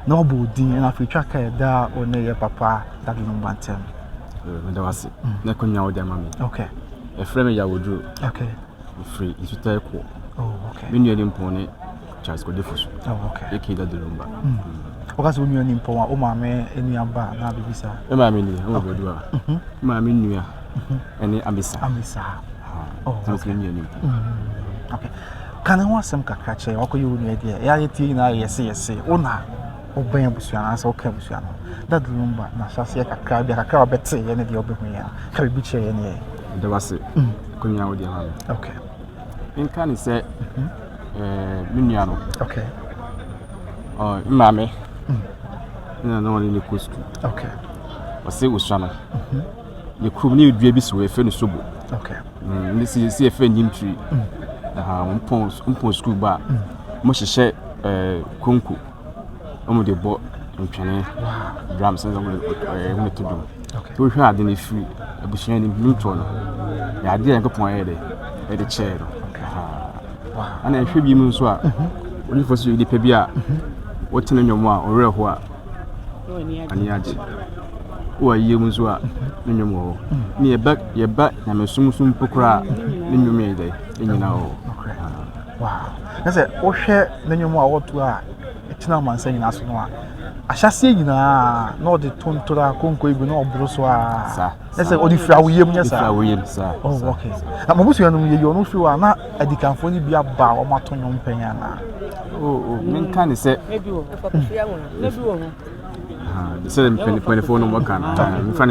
Na wabɔ wo din na afei twa ka ɛda a wo ne yɛ papa Daddy Lumba ntam. Meda wo ase na akonnwa a wode ama me. Okay. Yɛfrɛ me Yawoduro. Okay. Mefiri Nsutare Koɔ. Oh, okay. Me nua nimpɔn ne Charles Kwadwo Fosu. Oh, okay. Aka Daddy Lumba. Woka sɛ wo nua nimpɔn a, wo maame nua ba anaa biribi saa? Me maame nua, wɔ Badu a. Me maame nua ɛne Amisa. Amisa. Oh, okay. Me nua nimpɔn. Okay. Ka ne ho asɛm kakra kyerɛ yɛn. Wakɔyɛ wo nua deɛ, ɛyɛ a yɛtie nyinaa yɛ yɛse yɛse. Wo na wobɛn abusua no anaasɛ woka abusua no ho. Daddy Lumba, n'ahyɛaseɛ kakra, ebia kakra a wobɛteeɛ ne deɛ wobɛhuiɛ no, ka biribi kyerɛ yɛn ɛ. Meda wo ase akonnwa a wode ama me. Okay. Menka ne sɛ me nua no. Okay. Me maame na na ɔne ne kɔ sukuu. Okay. Ɔsɛ osua no. Yɛ kurom ne dua bi si hɔ yɛfrɛ no sobo. Okay. Ne si si yɛfrɛ nyimtiri. Mpɔn mpɔn sukuu ba a wɔn hyehyɛ konko wɔn de bɔ ntwene drums ne wɔn de to dwom. Wohwɛ ade no firi abusua no mu nnwomtoɔ no yɛ adeɛ a Nyankopɔn ayɛ dɛ ɛde kyɛɛ no. Ɛna ɛhwɛ bi mu nso a onipa so yɛ nipa bi a wote ne nnwom a ɔwerɛ ho a ani agye. Wowɔ ayie mu nso a ne nnwom wɔ hɔ. Ne yɛba yɛba nyamesom so mpo koraa ne nnwom yɛ dɛ ɛnyina wɔ hɔ. Wow. Na sɛ wohwɛ ne nnwom a wɔto a ɛtena amansan nyinaa so no a, ahyɛaseɛ nyinaa na ɔde tontora konko yi bi na ɔboro so a. Saa. Na sɛ ɔde firi awoyam nyɛ saa. Firi awoyam saa. Oh, okay. Na mo abusua no mu yɛyi ɔno firi hɔ a na adikanfoɔ no bi aba a wɔato nnwom pɛn anaa? Oh, menka ne sɛ. Sɛ mpanimfoɔ no wɔka no, memfa